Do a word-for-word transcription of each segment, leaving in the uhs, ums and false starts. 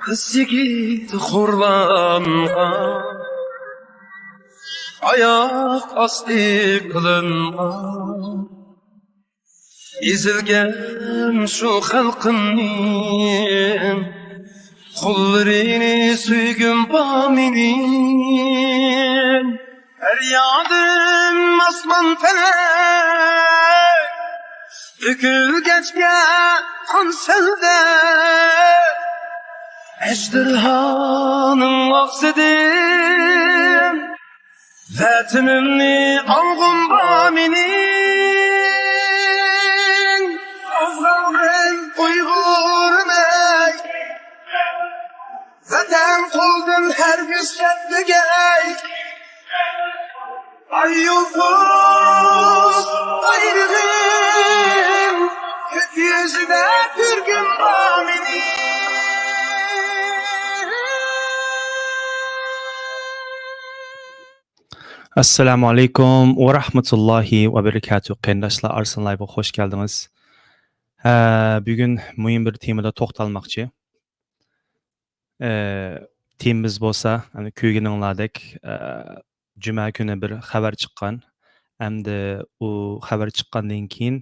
قىز يىگىت خورلانغان، ئاياق ئاستى قىلىنغان، ئېزىلگەن شۇ خەلقىمنىڭ قوللىرىنى سۆيگۈم بار مېنىڭ. پەريادىم ئاسمان پەلەك، تۆكۈلگەچكە قان سەلدە، ئەجدىرھانىڭ ئاغزىدىن ۋەتىنىمنى ئالغۇم بار مېنىڭ. قوزغالغىن ئۇيغۇرمەن، ۋەتەن قولدىن ھەرگىز كەتمىگەي. ئاي يۇلتۇز بايرىغىم، كۆك يۈزىدە كۆرگۈم بار مېنىڭ. ئەسسالامۇ ئەلەيكۇم ۋە رەھمەتۇللاھى ۋە بەرىكاتۇھ. قېرىنداشلار، ئارسلان لايۋغا خوش كەلدىڭىز. ھە، بۈگۈن مۇھىم بىر تېمىدا توختالماقچى. ئە، تېمىمىز بولسا، ئەنە، كۆرگىنىڭلاردەك، ئە، جۈمە كۈنى بىر خەۋەر چىققان. ئەمدى ئۇ خەۋەر چىققاندىن كېيىن،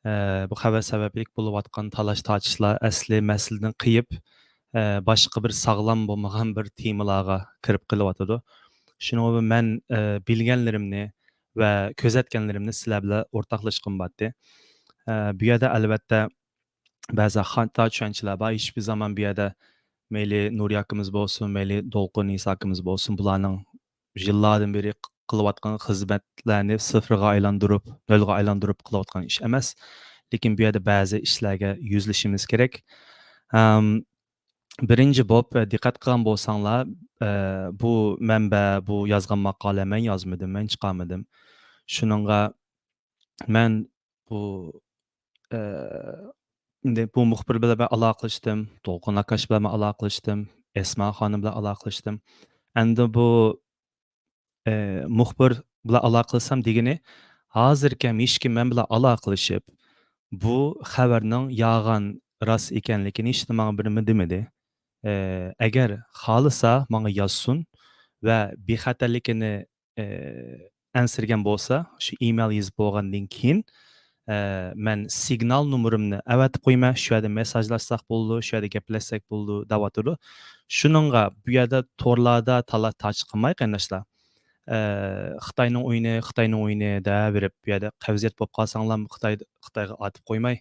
ئە، بۇ خەۋەر سەۋەبلىك بولۇۋاتقان تالاش-تارتىشلار ئەسلى مەسىلىدىن قېيىپ، ئە، باشقا بىر ساغلام بولمىغان بىر تېمىلارغا كىرىپ قېلىۋاتىدۇ. شۇنىڭغا مەن، ئە، بىلگەنلىرىمنى ۋە كۆزەتكەنلىرىمنى سىلەر بىلەن ئورتاقلاشقۇم بارتى. ئە، بۇ يەردە ئەلۋەتتە بەزى خاتا چۈشەنچىلەر بار. ھېچبىر زامان بۇ يەردە مەيلى نۇرى ئاكىمىز بولسۇن، مەيلى دولقۇن ئىسا ئاكىمىز بولسۇن، بۇلارنىڭ يىللاردىن بېرى قىلىۋاتقان خىزمەتلەرنى سىفىرغا ئايلاندۇرۇپ، نۆلگە ئايلاندۇرۇپ قىلىۋاتقان ئىش ئەمەس. لېكىن بۇ يەردە بەزى ئىشلارغا يۈزلىشىمىز كېرەك. ئەم، بىرىنچى بولۇپ، ئە، دىققەت قىلغان بولساڭلار، ئە، بۇ مەنبە، بۇ يازغان ماقالە مەن يازمىدىم، مەن چىقارمىدىم. شۇنىڭغا مەن بۇ، ئە، ئىندى بۇ مۇخبىر بىلەن مەن ئالاقىلەشتىم، دولقۇن ئاكاش بىلەن مەن ئالاقىلەشتىم، ئەسما خانىم بىلەن ئالاقىلەشتىم. ئەمدى بۇ، ئە، مۇخبىر بىلەن ئالاقىلەشسەم دېگىنى، ھازىركى ھېچكىم مەن بىلەن ئالاقىلىشىپ، بۇ خەۋەرنىڭ يالغان، راست ئىكەنلىكىنى ھېچكىم ماڭا بىرىمۇ دېمىدى. ئە، ئەگەر خالىسا ماڭا يازسۇن ۋە بىخەتەرلىكىنى ئە، ئەنسىرىگەن بولسا، شۇ ئىمېيل يېزىپ بولغاندىن كېيىن، ئە، مەن سىگنال نومۇرۇمنى ئەۋەتىپ قويىمەن، شۇ يەردە مېساژلاشساق بولىدۇ، شۇ يەردە گەپلەشسەك بولىدۇ، دەۋاتىدۇ. شۇنىڭغا بۇ يەردە تورلاردا تالاش-تارتىش قىلماي، قېرىنداشلار. ئە، خىتاينىڭ ئويۇنى، خىتاينىڭ ئويۇنى دەۋېرىپ، بۇ يەردە قەۋزىيەت بولۇپ قالساڭلارمۇ خىتاي، خىتايغا ئاتىپ قويماي،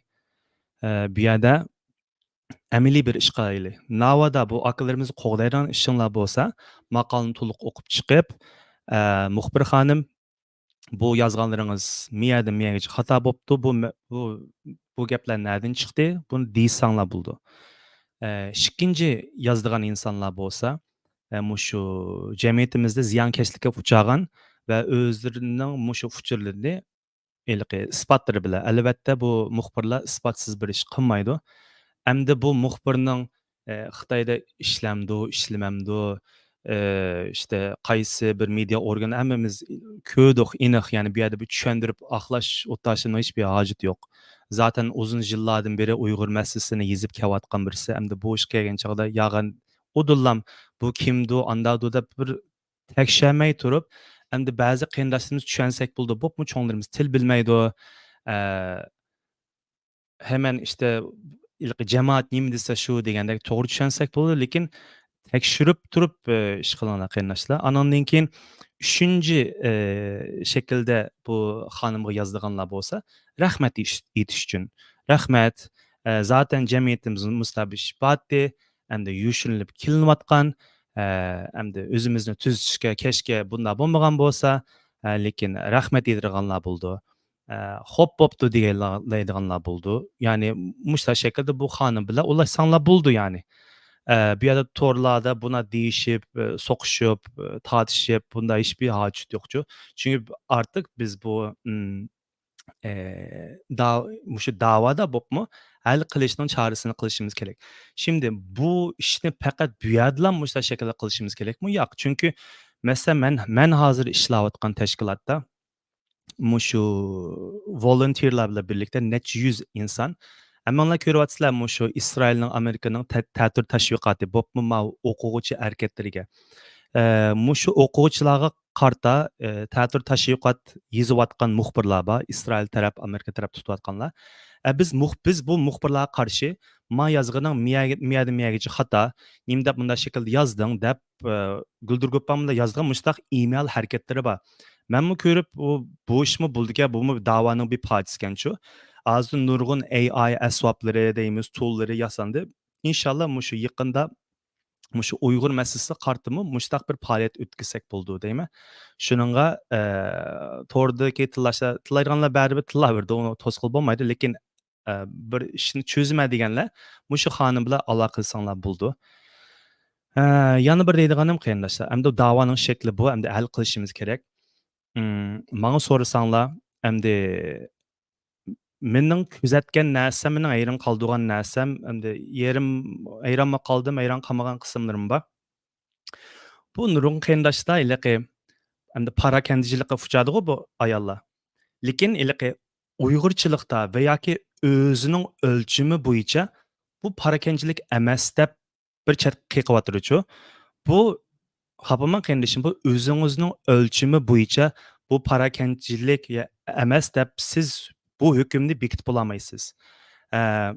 ئە، بۇ يەردە ئەمەلىي بىر ئىش قىلايلى. ناۋادا بۇ ئاكىلىرىمىز قوغدايدىغان ئىشىڭلار بولسا، ماقالىنى تولۇق ئوقۇپ چىقىپ، ئە، مۇخبىر خانىم، بۇ يازغانلىرىڭىز مىيەدىن مىيەگىچە خاتا بوپتۇ، بۇ مە-، بۇ، بۇ گەپلەر نەدىن چىقتى؟ بۇنى دېيساڭلار بولىدۇ. ئە، ئىككىنچى يازىدىغان ئىنسانلار بولسا، ئە، مۇشۇ جەمئىيىتىمىزدە زىيانكەشلىككە ئۇچرىغان ۋە ئۆزلىرىنىڭ مۇشۇ ئۇچۇرلىرىنى ھېلىقى ئىسپاتلىرى بىلەن. ئەلۋەتتە، بۇ مۇخبىرلار ئىسپاتسىز بىر ئىش قىلمايدۇ. ئەمدى بۇ مۇخبىرنىڭ، ئە، خىتايدا ئىشلەمدۇ، ئىشلىمەمدۇ، ئە، ئىشتە قايسى بىر مېدىيا ئورگىنى ھەممىمىز كۆردۇق، ئېنىق. يەنى بۇ يەردە بىر چۈشەندۈرۈپ ئاقلاش ئولتۇرۇشنىڭ ھېچبىر ھاجىتى يوق. زاتەن ئۇزۇن يىللاردىن بېرى ئۇيغۇر مەسىلىسىنى يېزىپ كېلىۋاتقان بىرسى. ئەمدى بۇ ئىشقا كەلگەن چاغدا ياغان ئۇدۇللام بۇ كىمدۇ، ئانداقدۇ دەپ بىر تەكشۈرمەي تۇرۇپ، ئەمدى بەزى قېرىنداشلىرىمىز چۈشەنسەك بولىدۇ، بولۇپمۇ چوڭلىرىمىز تىل بىلمەيدۇ. ئە، ھەمەن ئىشتە ھېلىقى جامائەت نېمە دېسە شۇ دېگەندەك توغرا چۈشەنسەك بولىدۇ، لېكىن تەكشۈرۈپ تۇرۇپ، ئە، ئىش قىلىڭلار قېرىنداشلار. ئاناندىن كېيىن ئۈچىنچى، ئە، شەكىلدە بۇ خانىمغا يازىدىغانلار بولسا، رەھمەت ئېيتىش، ئېيتىش ئۈچۈن. رەھمەت. ئە، زاتەن جەمئىيىتىمىزنىڭ مۇستەبىت ئىشى بارتى. ئەمدى يوشۇرۇنۇپ كېلىنىۋاتقان، ئە، ئەمدى ئۆزىمىزنى تۈزىتىشكە، كەچكە بۇنداق بولمىغان بولسا، ئە، لېكىن رەھمەت ئېيتىدىغانلار بولىدۇ. ئە، خوپ بوپتۇ دېگەنلەر، دەيدىغانلار بولىدۇ. يەنى مۇشۇنداق شەكىلدە بۇ خانىم بىلەن ئۇلاشساڭلار بولىدۇ يەنى. ئە، بۇ يەردە تورلاردا بۇنداق دېيىشىپ، ئە، سوقۇشۇپ، ئە، تارتىشىپ، بۇنداق ھېچبىر ھاجەت يوقچۇ. چۈنكى ئارتۇق بىز بۇ، ئىم، ئە، دا-، مۇشۇ داۋادا بولۇپمۇ ھەل قىلىشنىڭ چارىسىنى قىلىشىمىز كېرەك. شىمدى بۇ ئىشنى پەقەت بۇ يەردىلا مۇشۇنداق شەكىلدە قىلىشىمىز كېرەكمۇ؟ ياق. چۈنكى، مەسىلەن، مەن، مەن ھازىر ئىشلەۋاتقان تەشكىلاتتا مۇشۇ ۋولونتېرلار بىلەن بىرلىكتە نەچچە يۈز ئىنسان، ھەممىڭلار كۆرۈۋاتىسىلەر مۇشۇ ئىسرائىلنىڭ، ئامېرىكىنىڭ تە-، تەتۈر تەشۋىقاتى، بولۇپمۇ ماۋۇ ئوقۇغۇچى ھەرىكەتلىرىگە. ئە، مۇشۇ ئوقۇغۇچىلارغا قارىتا، ئە، تەتۈر تەشۋىقات يېزىۋاتقان مۇخبىرلار بار، ئىسرائىل تەرەپ، ئامېرىكا تەرەپ تۇتۇۋاتقانلار. ئە، بىز مۇخ-، بىز بۇ مۇخبىرلارغا قارشى، ما يازغىنىڭ مىيەگە-، مىيەدىن مىيەگىچە خاتا، نېمە دەپ مۇنداق شەكىلدە يازدىڭ دەپ، ئە، گۈلدۈر گوپپام بىلەن يازغان مۇشۇنداق ئىمېيل ھەرىكەتلىرى بار. مەنمۇ كۆرۈپ، بۇ، بۇ ئىشمۇ بولىدىكەن، بۇمۇ داۋانىڭ بىر پارچىسىكەنچۇ. ھازىر نۇرغۇن AI ئەسۋابلىرى دەيمىز، تۇللىرى ياساندى. ئىنشاللا مۇشۇ يېقىندا مۇشۇ ئۇيغۇر مەسىلىسىگە قارىتىمۇ مۇشۇنداق بىر پائالىيەت ئۆتكۈزسەك بولىدۇ دەيمەن. شۇنىڭغا، ئە، توردىكى تىللاشلار، تىللايدىغانلار بەرىبىر تىللاۋېرىدۇ، ئۇنى توسقىلى بولمايدۇ. لېكىن، ئە، بىر ئىشنى چۈزىمەن دېگەنلەر مۇشۇ خانىم بىلەن ئالاقە قىلساڭلار بولىدۇ. ئە، يەنە بىر دەيدىغىنىم قېرىنداشلار، ئەمدى داۋانىڭ شەكلى بۇ، ئەمدى ھەل قىلىشىمىز كېرەك. ئىم، ماڭا سورىساڭلار، ئەمدى مېنىڭ كۆزەتكەن نەرسەم، مېنىڭ ھەيران قالدۇرغان نەرسەم، ئەمدى يېرىم ھەيرانمۇ قالدىم، ھەيران قالمىغان قىسىملىرىم بار. بۇ نۇرغۇن قېرىنداشلار ھېلىقى، ئەمدى پاراكەندىچىلىكقا ئۇچرايدىغۇ بۇ ئاياللار. لېكىن ھېلىقى ئۇيغۇرچىلىقتا ۋە ياكى ئۆزىنىڭ ئۆلچىمى بويىچە بۇ پاراكەندىچىلىك ئەمەس دەپ بىر چەتكە قېقىۋاتىدۇچۇ. بۇ، خاپىماڭ قېرىندىشىم، بۇ ئۆزىڭىزنىڭ ئۆلچىمى بويىچە بۇ پاراكەندىچىلىك يا-، ئەمەس دەپ سىز بۇ ھۆكۈمنى بېكىتىپ بولالمايسىز. ئە،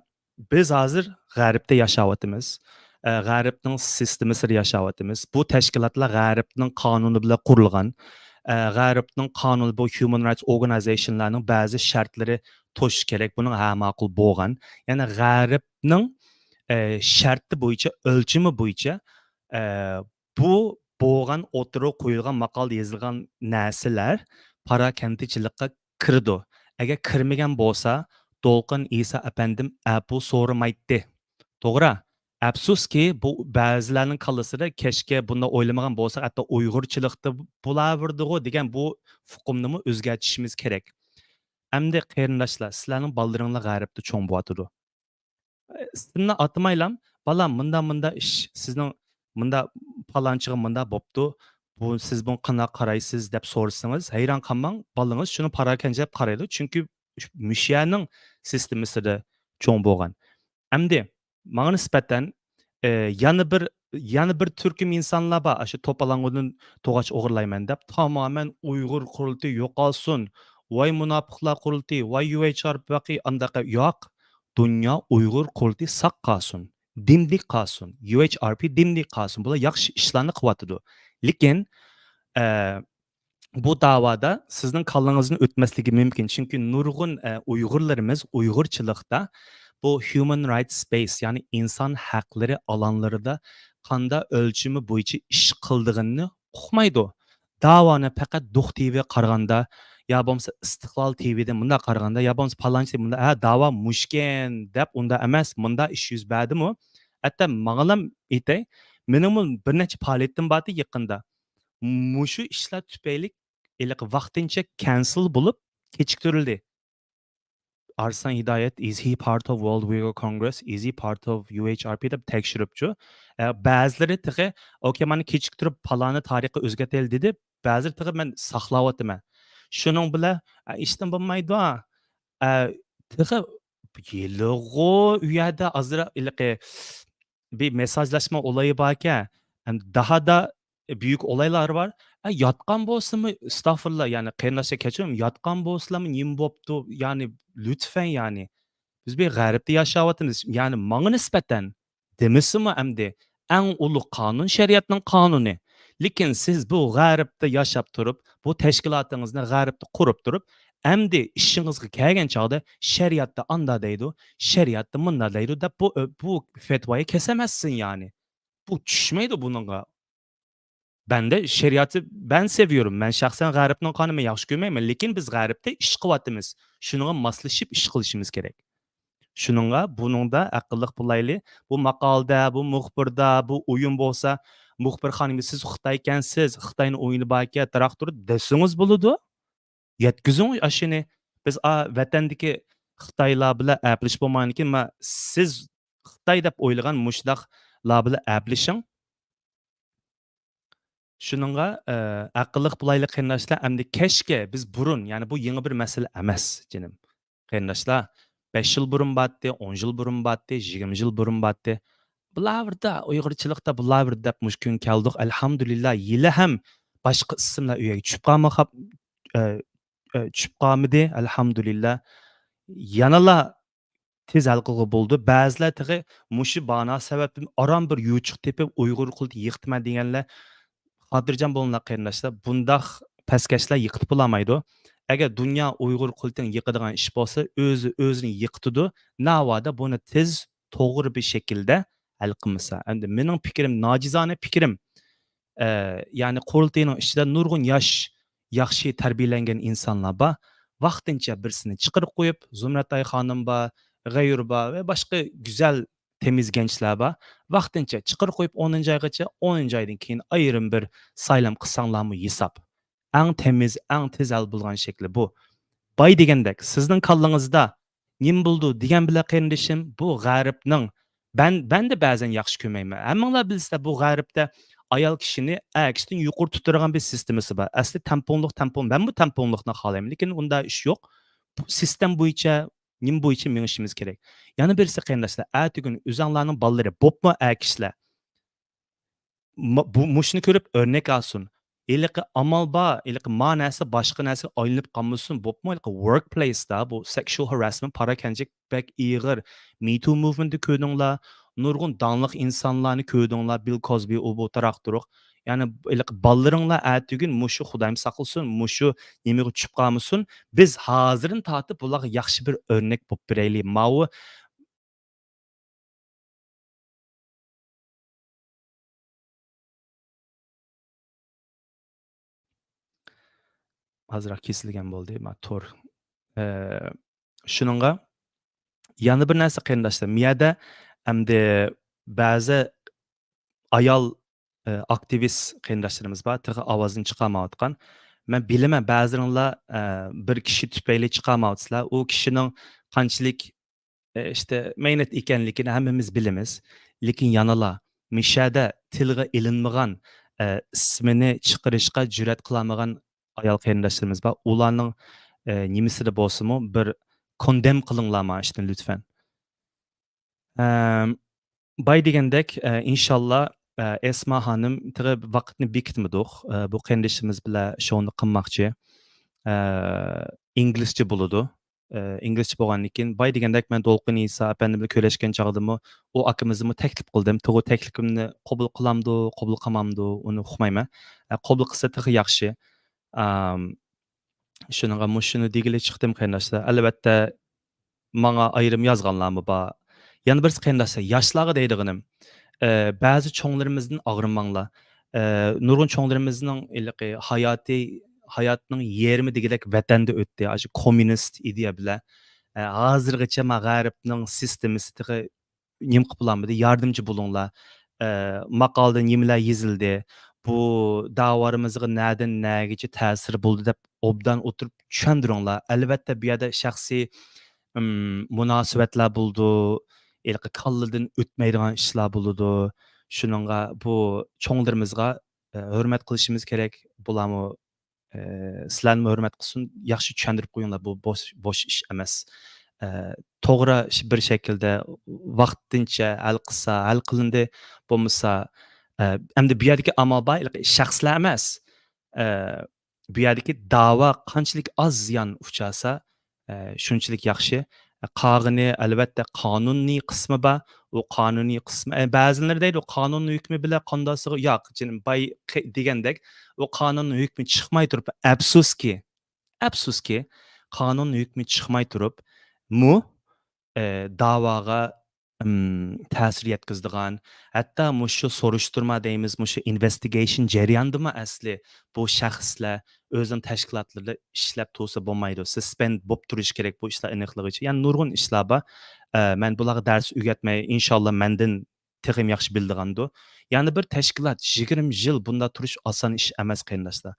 بىز ھازىر غەربتە ياشاۋاتىمىز. ئە، غەربنىڭ سىستېمىسىدا ياشاۋاتىمىز. بۇ تەشكىلاتلار غەربنىڭ قانۇنى بىلەن قۇرۇلغان. ئە، غەربنىڭ قانۇنى بۇ human rights organizationلارنىڭ بەزى شەرتلىرى توشۇش كېرەك. بۇنىڭ ھە ماقۇل بولغان. يەنى غەربنىڭ، ئە، شەرتى بويىچە، ئۆلچىمى بويىچە، ئە، بۇ بولغان ئوتتۇرىغا قويۇلغان ماقالىدا يېزىلغان نەرسىلەر پاراكەندىچىلىكقا كىرىدۇ. ئەگەر كىرمىگەن بولسا، دولقۇن ئىسا ئەپەندىم ئەپۇ سورىمايتتى. توغرا. ئەپسۇسكى، بۇ بەزىلەرنىڭ كاللىسىدا كەچكە بۇنداق ئويلىمىغان بولسا، ھەتتا ئۇيغۇرچىلىقتا بولاۋېرىدىغۇ دېگەن بۇ ئۇقۇمنىمۇ ئۆزگەرتىشىمىز كېرەك. ئەمدى قېرىنداشلار، سىلەرنىڭ بالىلىرىڭلار غەربتە چوڭ بولۇۋاتىدۇ. ئىسىمنى ئاتىمايلام، بالام، مۇنداق، مۇنداق ئىش، سىزنىڭ مۇنداق پالانچىغا مۇنداق بوپتۇ، بۇ، سىز بۇنى قانداق قارايسىز دەپ سورىسىڭىز، ھەيران قالماڭ، بالىڭىز شۇنى پاراكەندىچە دەپ قارايدۇ، چۈنكى مۇشۇ يەرنىڭ سىستېمىسىدا چوڭ بولغان. ئەمدى ماڭا نىسبەتەن، ئى، يەنە بىر، يەنە بىر تۈركۈم ئىنسانلار بار، ئاشۇ توپىلاڭغۇدىن توغاچ ئوغرىلايمەن دەپ، تامامەن ئۇيغۇر قۇرۇلتىيى يوقالسۇن، ۋاي مۇناپىقلار قۇرۇلتىيى، ۋاي يۇ ئېيچ ئار پى، ئانداق، ياق، دۇنيا ئۇيغۇر قۇرۇلتىيى ساق قالسۇن، دىمدىك قالسۇن، يۇ ئېيچ ئار پى دىمدىك قالسۇن، بۇلار ياخشى ئىشلارنى قىلىۋاتىدۇ. لېكىن، ئە، بۇ داۋادا سىزنىڭ كاللىڭىزدىن ئۆتمەسلىكى مۇمكىن. چۈنكى نۇرغۇن، ئە، ئۇيغۇرلىرىمىز ئۇيغۇرچىلىقتا بۇ human rights space، يەنى ئىنسان ھەقلىرى ئالانلىرىدا قانداق ئۆلچىمى بويىچە ئىش قىلىدىغىنىنى ئۇقمايدۇ. داۋانى پەقەت دۇخ تىۋىگە قارىغاندا، يا بولمىسا ئىستىقلال تىۋىدىن مۇنداق قارىغاندا، يا بولمىسا پالانچى مۇنداق، ھە، داۋا مۇشۇكەن دەپ ئۇنداق ئەمەس، مۇنداق ئىش يۈز بەردىمۇ؟ ھەتتا ماڭىلام ئېيتاي، مېنىڭمۇ بىر نەچچە پائالىيىتىم باردى يېقىندا. مۇشۇ ئىشلار تۈپەيلى ھېلىقى ۋاقتىنچە كەنسېل بولۇپ كېچىكتۈرۈلدى. ئارسلان ھىدايەت، is he part of World Uyghur Congress, is he part of يۇ ئېيچ ئار پى دەپ تەكشۈرۈپچۇ. ئە، بەزىلىرى تېخى، ئوكەي، مانا كېچىكتۈرۈپ پالانى تارىخقا ئۆزگەرتەيلى دېدى. بەزىلىرى تېخى مەن ساقلاۋاتىمەن. شۇنىڭ بىلەن، ئە، ئىشتىن بولمايدۇ. ئە، تېخى ھېلىغۇ ئۇ يەردە ئازراق ھېلىقى بىر مېساژلاشما ئولايى باركەن، ئەمدى داھادا بۈيۈك ئولايلار بار. ئە، ياتقان بولسىمۇ، ئەستەغپۇرۇللا، يەنى قېرىنداشلار كەچۈرۈڭ، ياتقان بولسىلارمۇ نېمە بوپتۇ؟ يەنى لۈتفەن، يەنى. بىز بىر غەربتە ياشاۋاتىمىز. يەنى ماڭا نىسبەتەن دېمىسىمۇ ئەمدى ئەڭ ئۇلۇغ قانۇن شەرىئەتنىڭ قانۇنى. لېكىن سىز بۇ غەربتە ياشاپ تۇرۇپ، بۇ تەشكىلاتىڭىزنى غەربتە قۇرۇپ تۇرۇپ، ئەمدى ئىشىڭىزغا كەلگەن چاغدا شەرىئەتتە ئاندا دەيدۇ، شەرىئەتتە مۇندا دەيدۇ دەپ بۇ، بۇ پەتۋايى كېسەمەزسىن يەنى. بۇ چۈشمەيدۇ بۇنىڭغا. بەندە شەرىئەتى، بەن سېۋىيورۇم. مەن شەخسەن غەربنىڭ قانۇنىنى ياخشى كۆرمەيمەن، لېكىن بىز غەربتە ئىش قىلىۋاتىمىز. شۇنىڭغا ماسلىشىپ ئىش قىلىشىمىز كېرەك. شۇنىڭغا بۇنىڭدا ئەقىللىق بولايلى. بۇ ماقالىدە، بۇ مۇخبىردا، بۇ ئويۇن بولسا، مۇخبىر خانىم، سىز خىتايكەنسىز، خىتاينىڭ ئويۇنى باركەن، تراكتور دېسىڭىز بولىدۇ. يەتكۈزۈڭ ئاشۇنى. بىز، ئا، ۋەتەندىكى خىتايلار بىلەن ئەپلىشىپ بولمايدىكىن، ما، سىز خىتاي دەپ ئويلىغان مۇشۇنداقلار بىلەن ئەپلىشىڭ. شۇنىڭغا، ئە، ئەقىللىق بولايلى قېرىنداشلار. ئەمدى كەچكە بىز بۇرۇن، يەنى بۇ يېڭى بىر مەسىلە ئەمەس، جېنىم قېرىنداشلار. بەش يىل بۇرۇن بارتتى، ئون يىل بۇرۇن بارتتى، يىگىرمە يىل بۇرۇن بارتتى. بۇلار بىردە، ئۇيغۇرچىلىقتا بۇلار بىردە دەپ مۇشۇ كۈنگە كەلدۇق. ئەلھەمدۇلىللا، ھېلىھەم باشقا ئىسىملار ئۆيگە چۈشۈپ قالما خاپ-، ئە، ئە، چۈشۈپ قالمىدى، ئەلھەمدۇلىللا. يەنىلا تېز ھەل قىلغىلى بولىدۇ. بەزىلەر تېخى مۇشۇ بانا سەۋەبتىن ئاران بىر يوچۇق تېپىپ، ئۇيغۇر قۇلتىنى يىقىتىمەن دېگەنلەر، خاتىرجەم بولۇڭلار قېرىنداشلار، بۇنداق پەسكەشلەر يىقىتىپ بولالمايدۇ. ئەگەر دۇنيا ئۇيغۇر قۇلتىنى يىقىدىغان ئىش بولسا، ئۆزى ئۆزىنى يىقىتىدۇ. ناۋادا بۇنى تېز، توغرا بىر شەكىلدە ھەل قىلمىسا. ئەمدى مېنىڭ پىكرىم، ناچىزانە پىكرىم، ئە، يەنى قۇرۇلتىينىڭ ئىچىدە نۇرغۇن ياش، ياخشى تەربىيەلەنگەن ئىنسانلار بار. ۋاقتىنچە بىرسىنى چىقىرىپ قويۇپ، زۇمرەتئاي خانىم بار، غەيۇر بار ۋە باشقا گۈزەل، تېمىز گەنچلەر بار. ۋاقتىنچە چىقىرىپ قويۇپ، ئونىنچى ئايغىچە، ئونىنچى ئايدىن كېيىن ئايرىم بىر سايلام قىلساڭلارمۇ ھېساب. ئەڭ تېمىز، ئەڭ تېز ھەل بولىدىغان شەكلى بۇ. باي دېگەندەك، سىزنىڭ كاللىڭىزدا نېمە بولىدۇ دېگەن بىلەن، قېرىندىشىم، بۇ غەربنىڭ، بەن-، بەندە بەزەن ياخشى كۆرمەيمەن. ھەممىڭلار بىلىسىلەر، بۇ غەربتە ئايال كىشىنى ئەر كىشىدىن يۇقىرى تۇتىدىغان بىر سىستېمىسى بار. ئەسلى تەڭپۇڭلۇق، تەڭپۇڭ، مەنمۇ تەڭپۇڭلۇقنى خالايمەن، لېكىن ئۇنداق ئىش يوق. بۇ سىستېما بويىچە، نېمە بويىچە مېڭىشىمىز كېرەك؟ يەنە بىرسى، قېرىنداشلار، ئەتىگۈن ئۆزۈڭلارنىڭ بالىلىرى، بوپمۇ ئەر كىشىلەر، ما-، بۇ، مۇشۇنى كۆرۈپ ئۆرنەك ئالسۇن. ھېلىقى ئامال بار، ھېلىقى ما نەرسە باشقا نەرسىگە ئايلىنىپ قالمىسۇن، بوپمۇ ھېلىقى ۋورك پلېيستا بۇ سېكشۇئال ھاراسمېنت، پاراكەندىچىلىك بەك ئېغىر. مې تۇ موۋمېنتنى كۆردۈڭلار، نۇرغۇن داڭلىق ئىنسانلارنى كۆردۈڭلار، بىل كوزبى، ئۇ بۇ تاراق تۇرۇق. يەنى ھېلىقى بالىلىرىڭلار ئەتىگۈن مۇشۇ، خۇدايىم ساقلىسۇن، مۇشۇ نېمىگە چۈشۈپ قالمىسۇن. بىز ھازىردىن تارتىپ بۇلارغا ياخشى بىر ئۆرنەك بولۇپ بېرەيلى. ماۋۇ ئازراق كېسىلگەن بولدى، ما، تور. ئە، شۇنىڭغا يەنە بىر نەرسە، قېرىنداشلار، مۇ يەردە ئەمدى بەزى ئايال، ئە، ئاكتىۋىست قېرىنداشلىرىمىز بار، تېخى ئاۋازىنى چىقارمايۋاتقان. مەن بىلىمەن، بەزىلىرىڭلار، ئە، بىر كىشى تۈپەيلى چىقارمايۋاتىسىلەر. ئۇ كىشىنىڭ قانچىلىك ئە، ئىشتە مەينەت ئىكەنلىكىنى ھەممىمىز بىلىمىز. لېكىن يەنىلا مىشەدە تىلغا ئېلىنمىغان، ئە، ئىسمىنى چىقىرىشقا جۈرئەت قىلالمىغان ئايال قېرىنداشلىرىمىز بار. ئۇلارنىڭ، ئە، نېمىسىدە بولسىمۇ بىر كوندېم قىلىڭلار مانا ئىشتىن لۈتفەن. ئەم، باي دېگەندەك، ئە، ئىنشاللا، ئە، ئەسما خانىم، تېخى ۋاقىتنى بېكىتمىدۇق. ئە، بۇ قېرىندىشىمىز بىلەن شوۋنى قىلماقچى. ئە، ئىنگلىزچە بولىدۇ. ئە، ئىنگلىزچە بولغاندىن كېيىن، باي دېگەندەك، مەن دولقۇن ئىسا ئەپەندى بىلەن كۆرۈشكەن چاغدىمۇ ئۇ ئاكىمىزنىمۇ تەكلىپ قىلدىم. تېخى تەكلىپىمنى قوبۇل قىلامدۇ، قوبۇل قىلمامدۇ، ئۇنى ئۇقمايمەن. ئە، قوبۇل قىلسا تېخى ياخشى. ئام، شۇنىڭغا مۇشۇنى دېگىلى چىقتىم، قېرىنداشلار. ئەلۋەتتە، ماڭا ئايرىم يازغانلارمۇ بار. يەنە بىرسى، قېرىنداشلار، ياشلارغا دەيدىغىنىم، ئە، بەزى چوڭلىرىمىزدىن ئاغرىنماڭلار. ئە، نۇرغۇن چوڭلىرىمىزنىڭ ھېلىقى ھاياتى، ھاياتنىڭ يېرىمى دېگۈدەك ۋەتەندە ئۆتتى، ئاشۇ كوممۇنىست ئىدىيە بىلەن. ئە، ھازىرغىچە ما غەربنىڭ سىستېمىسى تېخى نېمە قىلىپ بولالمىدى، ياردەمچى بولۇڭلار. ئە، ماقالىدە نېمىلەر يېزىلدى، بۇ داۋالىرىمىزغا نەدىن نەگىچە تەسىر بولدى دەپ ئوبدان ئولتۇرۇپ چۈشەندۈرۈڭلار. ئەلۋەتتە، بۇ يەردە شەخسىي، ئىم، مۇناسىۋەتلەر بولىدۇ، ھېلىقى كاللىدىن ئۆتمەيدىغان ئىشلار بولىدۇ. شۇنىڭغا بۇ چوڭلىرىمىزغا، ئە، ھۆرمەت قىلىشىمىز كېرەك. بۇلارمۇ ئە، سىلەرنىمۇ ھۆرمەت قىلسۇن، ياخشى چۈشەندۈرۈپ قويۇڭلار، بۇ بوش، بوش ئىش ئەمەس. ئە، توغرا ش-، بىر شەكىلدە ۋاقتىنچە ھەل قىلسا، ھەل قىلىندى، بولمىسا، ئە، ئەمدى بۇ يەردىكى ئامال بار، ھېلىقى شەخسلەر ئەمەس. ئە، بۇ يەردىكى داۋا قانچىلىك ئاز زىيان ئۇچرىسا، ئە، شۇنچىلىك ياخشى. قالغىنى، ئەلۋەتتە، قانۇنىي قىسمى بار. ئۇ قانۇنىي قىسمى، ئە، بەزىلىرى دەيدۇ، قانۇن ھۆكمى بىلەن قانداقسىغا، ياق، جېنىم باي قى-، دېگەندەك، ئۇ قانۇن ھۆكمى چىقماي تۇرۇپ، ئەپسۇسكى، ئەپسۇسكى، قانۇن ھۆكمى چىقماي تۇرۇپمۇ، ئە، داۋاغا، ئىم، تەسىر يەتكۈزىدىغان، ھەتتا مۇشۇ سورۇشتۇرما دەيمىز، مۇشۇ ئىنۋېستىگېيشن جەريانىدىمۇ ئەسلى بۇ شەخسلەر ئۆزىنىڭ تەشكىلاتلىرىدا ئىشلەپ تۇرسا بولمايدۇ. سىسپېند بولۇپ تۇرۇشى كېرەك بۇ ئىشلار ئېنىقلىغۇچە. يەنە نۇرغۇن ئىشلار بار. ئە، مەن بۇلارغا دەرس ئۆگەتمەي، ئىنشاللا مەندىن تېخىمۇ ياخشى بىلىدىغاندۇ. يەنە بىر تەشكىلات يىگىرمە يىل بۇنداق تۇرۇش ئاسان ئىش ئەمەس، قېرىنداشلار.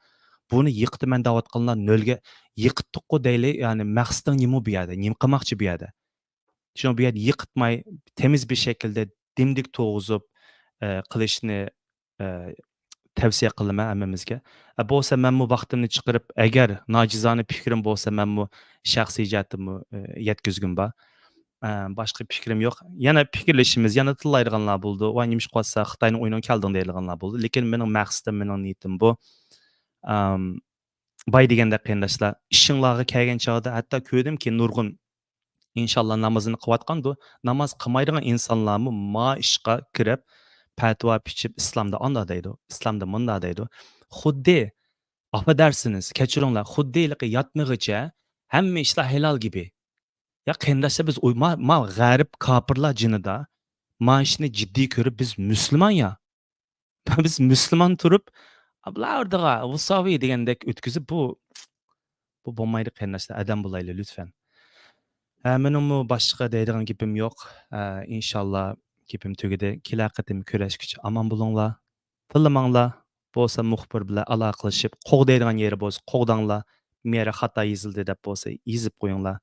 بۇنى يىقىتىمەن دەۋاتقانلار نۆلگە يىقىتتۇققۇ دەيلى، يەنى مەقسىتىڭ نېمە بۇ يەردە؟ نېمە قىلماقچى بۇ يەردە؟ شۇڭا بۇ يەردە يىقىتماي، تېمىز بىر شەكىلدە دىمدىك تۇرغۇزۇپ، ئە، قىلىشنى، ئە، تەۋسىيە قىلىمەن ھەممىمىزگە. ئە، بولسا مەنمۇ ۋاقتىمنى چىقىرىپ، ئەگەر ناچىزانە پىكرىم بولسا، مەنمۇ شەخسىي جەھەتتىنمۇ، ئە، يەتكۈزگۈم بار. ئە، باشقا پىكرىم يوق. يەنە پىكىرلىشىمىز، يەنە تىللايدىغانلار بولىدۇ. ۋاي، نېمىشقا قىلىۋاتسا خىتاينىڭ ئويۇنىغا كەلدىڭ دەيدىغانلار بولىدۇ. لېكىن مېنىڭ مەقسىتىم، مېنىڭ نىيىتىم بۇ. ئەم، باي دېگەندەك قېرىنداشلار، ئىشىڭلارغا كەلگەن چاغدا ھەتتا كۆردۈمكى نۇرغۇن ئىنشاللا نامازىنى قىلىۋاتقاندۇ، ناماز قىلمايدىغان ئىنسانلارمۇ ما ئىشقا كىرىپ، پەتىۋا پىچىپ، ئىسلامدا ئاندا دەيدۇ، ئىسلامدا مۇندا دەيدۇ. خۇددى، ئافەدەرسىنىز، كەچۈرۈڭلار، خۇددى ھېلىقى ياتمىغىچە ھەممە ئىشلار ھالال گىبى. يا قېرىنداشلار، بىز ئوي-، ما-، ما غەرب كاپىرلار جېنىدا ما ئىشنى جىددىي كۆرۈپ، بىز مۇسۇلمان يا. بىز مۇسۇلمان تۇرۇپ، بۇلار ئوردىغا ۋۇساۋى دېگەندەك ئۆتكۈزۈپ، بۇ، بۇ بولمايدۇ قېرىنداشلار، ئادەم بولايلى لۈتفەن. ھە، مېنىڭمۇ باشقا دەيدىغان گېپىم يوق. ھە، ئىنشاللا گېپىم تۈگىدى. كېلەر قېتىم كۆرۈشكىچە ئامان بولۇڭلار. تىللىماڭلار. بولسا مۇخبىر بىلەن ئالاقىلىشىپ، قوغدايدىغان يېرى بولسا قوغداڭلار. بۇ يەردە خاتا يېزىلدى دەپ بولسا يېزىپ قويۇڭلار.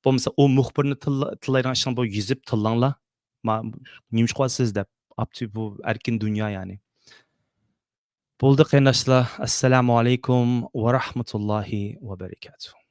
بولمىسا ئۇ مۇخبىرنى تىللا-، تىللايدىغان ئىشىڭ بولسا يېزىپ تىللاڭلار. ما-، نېمىشقا قىلىسىز دەپ. ئاپتۇ، بۇ ئەركىن دۇنيا يەنى. بولدى قېرىنداشلار. ئەسسالامۇ ئەلەيكۇم ۋە رەھمەتۇللاھى ۋە بەرىكاتۇھ.